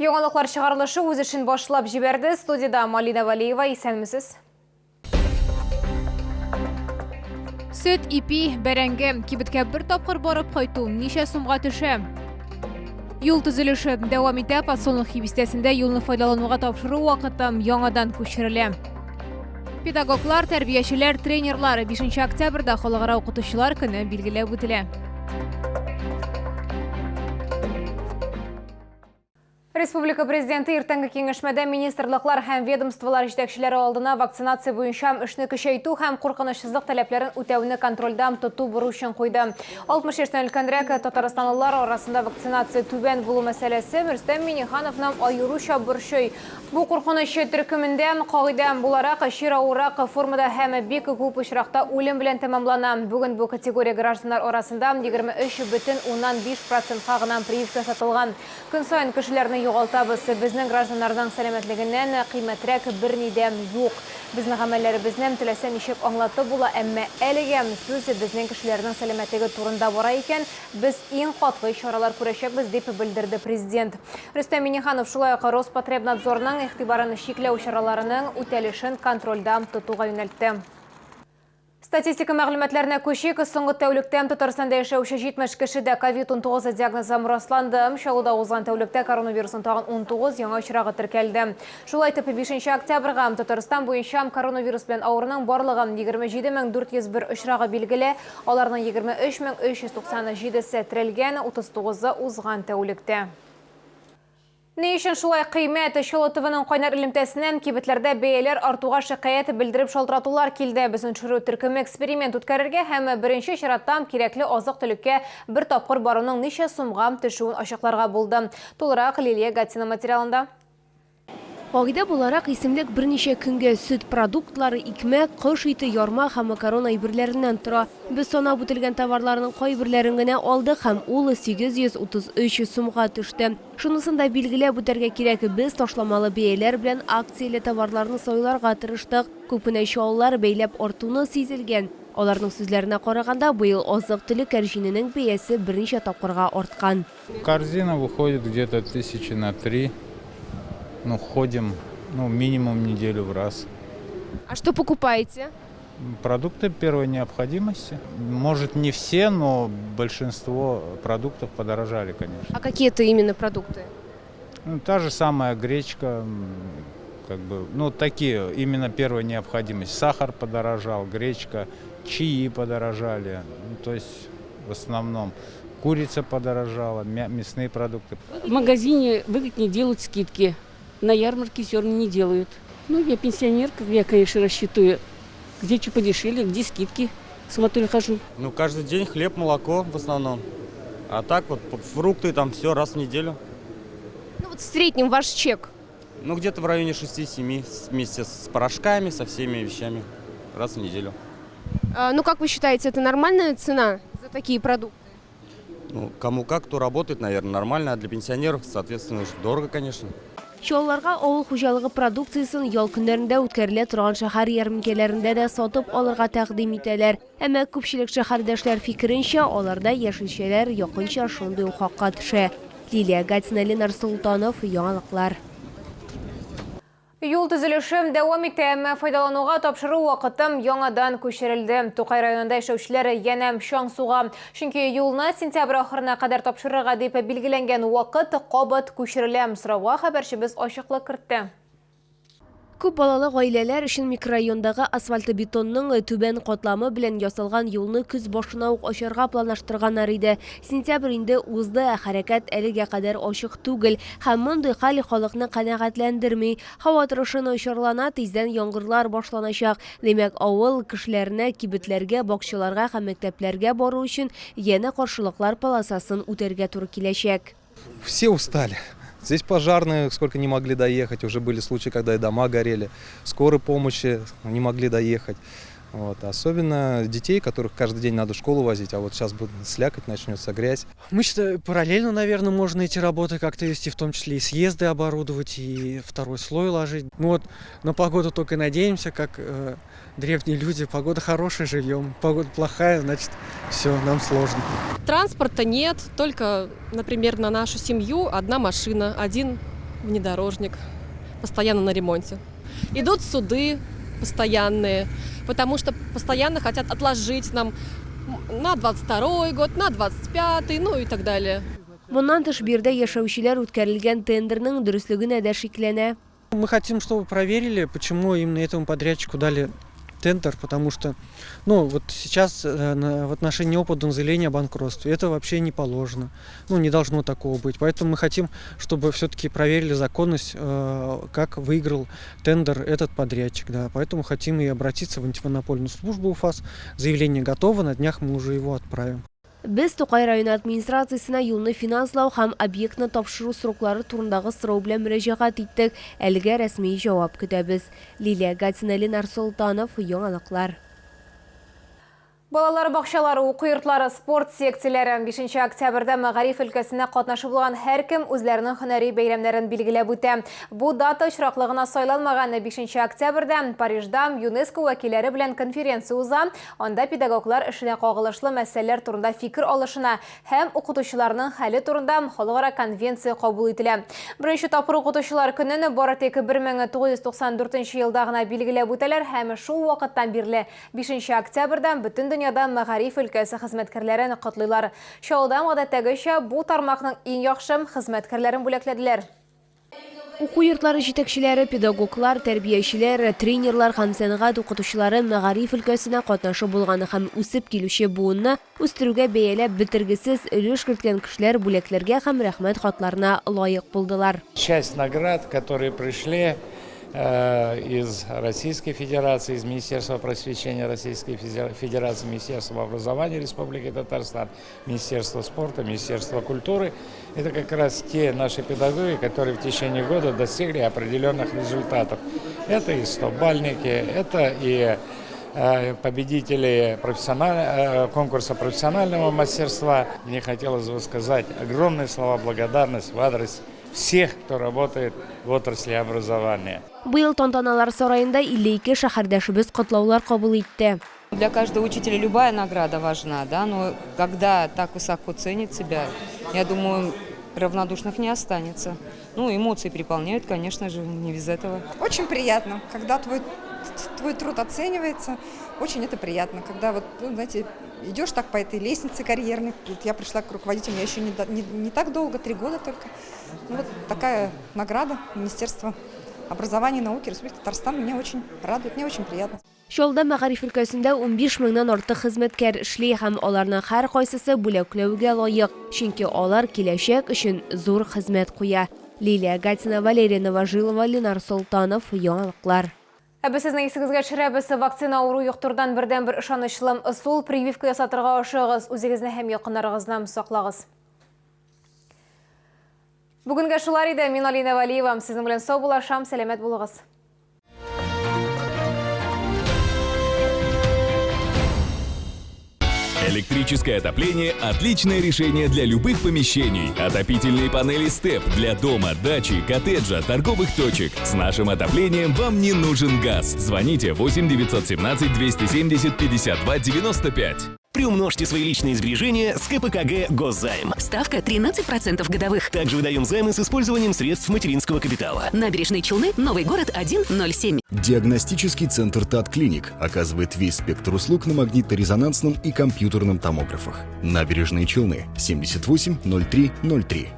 Яңалыклар чыгарылышы үз эшен башлап җибәрде. Студиядә Малина Валиева, исәнмесез. Сөт, ипи, бәрәңге. Кибеткә бер тапкыр барып кайту ничә сумга төшә? Юл төзелеше дәвам итә. Подсолнухи бистәсендә юлны файдалануга тапшыру вакыты яңадан күчерелә. Педагоглар, тәрбиячеләр, тренерлар 5 октябрьдә Халыкара укытучылар көне билгеләп үтелә. Республика Президенты иртәнге киңәшмәдә министрлыклар һәм ведомстволар җитәкчеләре алдына вакцинация буенча эшне көчәйтү һәм куркынычсызлык таләпләрен үтәүне контрольдә тоту бурычын куйды. 60 яшьтән өлкәнрәк татарстанлылар арасында вакцинация түбән булу мәсьәләсе Рөстәм Миңнехановны аеруча борчый. Бу куркыныч төркемендә, кагыйдә буларак, чир авыррак формада һәм бик күп очракта үлем белән тәмамлана. Бүген бу категория гражданнар арасында 23,5 процентка гына прививка ясатылган. Көн саен кешеләрне югалтабыз. Безнең гражданнарның сәламәтлегеннән кыйммәтрәк берни дә юк. Безнең гамәлләребезне теләсә ничек аңлатып була, әмма әлегә сүз безнең кешеләрнең сәламәтлеге турында бара икән, без иң катгый чаралар күрәчәкбез, дип белдерде Президент. Рөстәм Миңнеханов шулай ук Роспотребнадзорның игътибарын чикләү чараларының үтәлешен контрольдә тотуга юнәлтте. Статистика мәгълүматларына күчик. Соңгы тәүлектә Татарстанда яшәүче 70 кешедә ковид-19 диагнозы расланды. Чаллыда узган тәүлектә коронавирусның тагын 19 яңа очрагы теркәлде. Шулай итеп, 5 октябрьгә Татарстан буенча коронавирус белән авыруның барлыгы 27401 очрагы билгеле. Аларның 23 397 се терелгән, 39-ы узган тәүлектә. Ни өчен шулай кыйммәт? Чаллы ТВның кайнар элемтәсенә кибетләрдә бәяләр артуга шикаять белдереп шалтыратулар килде. Безнең төшерү төркеме эксперимент үткәрергә һәм беренче чиратта кирәкле азык-төлеккә бер тапкыр баруның ничә сумга төшүен ачыкларга булды. Тулырак Лилия Гатина материалында. Кагыйдә буларак, исемлек берничә көнгә сөт продуктлары, икмәк, кош ите, ярма һәм макарон әйберләреннән тора. Без санап үтелгән товарларның кайберләрен генә алдык һәм ул 833 сумга төште. Шунысын да билгеләп үтәргә кирәк, без ташламалы бәяләр белән акцияле товарларны сайларга тырыштык. Күп кенә чаллылар бәйләп артуны сизелгән. Аларның сүзләренә караганда, быел азык-төлек кәрҗиненең бәясе берничә тапкырга арткан. Корзина выходит где-то тысячи на три. Ну, ходим, ну, минимум неделю в раз. А что покупаете? Продукты первой необходимости. Может, не все, но большинство продуктов подорожали, конечно. А какие это именно продукты? Ну, та же самая гречка, как бы, ну, такие именно первой необходимости. Сахар подорожал, гречка, чаи подорожали. Ну, то есть в основном курица подорожала, мясные продукты. В магазине выгоднее делают скидки. На ярмарке все равно не делают. Ну, я пенсионерка, я, конечно, рассчитываю, где что подешевле, где скидки. Смотрю, хожу. Ну, каждый день хлеб, молоко в основном. А так вот фрукты там все раз в неделю. Ну вот в среднем ваш чек? Ну, где-то в районе 6-7 вместе с порошками, со всеми вещами. Раз в неделю. А, ну, как вы считаете, это нормальная цена за такие продукты? Ну, кому как, кто работает, наверное, нормально. А для пенсионеров, соответственно, дорого, конечно. Чаллыларга авыл хуҗалыгы продукциясен ял көннәрендә үткәрелә торган шәһәр ярминкәләрендә дә сатып алырга тәкъдим итәләр. Әмма күпчелек шәһәрдәшләр фикеренчә, аларда яшелчәләр якынча шундый ук хакка төшә. Лилия Гатина, Ленар Солтанов, Яңалыклар. Юл төзелеше дәвам итә, әмма файдалануга тапшыру вакыты яңадан күчерелде. Тукай районында яшәүчеләр янә чаң суга. Чөнки юлны сентябрь ахырына кадәр тапшырырга дип билгеләнгән вакыт кабат күчерелә. Сорауга хәбәрчебез ачыклык кертте. Күп балалы гаиләләр өчен микрорайондагы асфальтобетонның түбән катламы белән ясалган юлны көз башына ук ачарга планлаштырганнар иде. Сентябрь инде узды, ә хәрәкәт әлегә кадәр ачык түгел. Һәм мондый хәл халыкны канәгатьләндерми. Һава торышы начарлана, тиздән яңгырлар башланачак. Димәк, авыл кешеләренә кибетләргә, бакчаларга һәм мәктәпләргә бару өчен янә каршылыклар полосасын үтәргә туры киләчәк. Все устали. Здесь пожарные сколько не могли доехать, уже были случаи, когда и дома горели, скорой помощи не могли доехать. Вот. Особенно детей, которых каждый день надо в школу возить, а вот сейчас будет слякоть, начнется грязь. Мы считаем, параллельно, наверное, можно эти работы как-то вести, в том числе и съезды оборудовать, и второй слой ложить. Мы вот на погоду только надеемся, как древние люди. Погода хорошая, живем. Погода плохая, значит, все, нам сложно. Транспорта нет, только, например, на нашу семью одна машина, один Внедорожник. Постоянно на ремонте. Идут суды постоянные, потому что постоянно хотят отложить нам на 22 год, на 25, ну и так далее. Моннан тыш, биредә яшәүчеләр үткәрелгән тендерның дөреслегенә дә шикләнә. Мы хотим, чтобы проверили, почему именно этому подрядчику дали тендер, потому что, ну, вот сейчас в отношении него подано заявление о банкротстве. Это вообще не положено. Ну, не должно такого быть. Поэтому мы хотим, чтобы все-таки проверили законность, как выиграл тендер этот подрядчик. Да. Поэтому хотим и обратиться в антимонопольную службу УФАС. Заявление готово, на днях мы уже его отправим. Без Тукай районы администрациясенә юлны финанслау һәм объектны тапшыру сроклары турындагы сорау белән мөрәҗәгать иттек. Әлегә рәсми җавап көтәбез. Лилия Гатина, Ленар Солтанов, Яңалыклар. Балалар бакчалары, уку йортлары, спорт секцияләре. 5 октябрьдә мәгариф өлкәсенә катнашы булган һәркем үзләренең һөнәри бәйрәмнәрен билгеләп үтә. Бу дата очраклы гына сайланмаган. 5 октябрьдә Парижда ЮНЕСКО вәкилләре белән конференция уза. Анда педагоглар эшенә кагылышлы мәсьәләләр турында фикер алышына һәм укытучыларның хәле турында халыкара конвенция кабул ителә. Беренче тапкыр укытучылар көнен бары тик 1994 елда гына билгеләп үтәләр һәм шул вакыттан бирле 5 октябрьдә бөтен дөньяда мәгариф өлкәсе хезмәткәрләрен котлыйлар. Чаллыда, гадәттәгечә, бу тармакның иң яхшы хезмәткәрләрен бүләкләделәр. Уку йортлары җитәкчеләре, педагоглар, тәрбиячеләр, тренерлар һәм сәнгать укытучылары мәгариф өлкәсенә катнашы булган һәм үсеп килүче буынны үстерүгә бәяләп бетергесез өлеш керткән кешеләр бүләкләргә һәм рәхмәт хатларына лаек булдылар. Часть наград, которые пришли из Российской Федерации, из Министерства просвещения Российской Федерации, Министерства образования Республики Татарстан, Министерства спорта, Министерства культуры. Это как раз те наши педагоги, которые в течение года достигли определенных результатов. Это и стобальники, это и победители конкурса профессионального мастерства. Мне хотелось бы сказать огромные слова благодарности в адрес всех, кто работает в отрасли образования. Быел Тантаналар сараенда 52 шәһәрдәшебез котлаулар кабул итте. Для каждого учителя любая награда важна, да, но когда так высоко ценят тебя, я думаю, равнодушных не останется. Ну, эмоции переполняют, конечно же, не без этого. Очень приятно, когда твой труд оценивается, очень это приятно, когда вот, ну, знаете, идешь так по этой лестнице карьерной. Вот я пришла к руководителю, я еще не так долго, 3 года только. Ну, вот такая награда Министерства образования и науки Республики Татарстан меня очень радует, мне очень приятно. Чаллыда мәгариф өлкәсендә 15 меңнән артык хезмәткәр эшли һәм аларның һәркайсысы бүләкләүгә лаек, чөнки алар киләчәк өчен зур хезмәт куя. Лилия Гатина, Валерия Новожилова, Ленар Солтанов, Яңалыклар. Ә без сезнең исегезгә төшерәбез, вакцина авыру йоктырудан бердәнбер ышанычлы ысул. Прививка ясатырга ашыгыгыз, үзегезне һәм якыннарыгызны саклагыз. Бүгенгә шулар иде. Мин Алина Валиева. Сезнең белән саубуллашам. Сәламәт булыгыз. Электрическое отопление – отличное решение для любых помещений. Отопительные панели «Степ» для дома, дачи, коттеджа, торговых точек. С нашим отоплением вам не нужен газ. Звоните 8 917 270 52 95. Приумножьте свои личные сбережения с КПКГ «Госзайм». Ставка 13% годовых. Также выдаем займы с использованием средств материнского капитала. Набережные Челны, Новый город 107. Диагностический центр ТАТ-Клиник оказывает весь спектр услуг на магнитно-резонансном и компьютерном томографах. Набережные Челны, 78 03 03.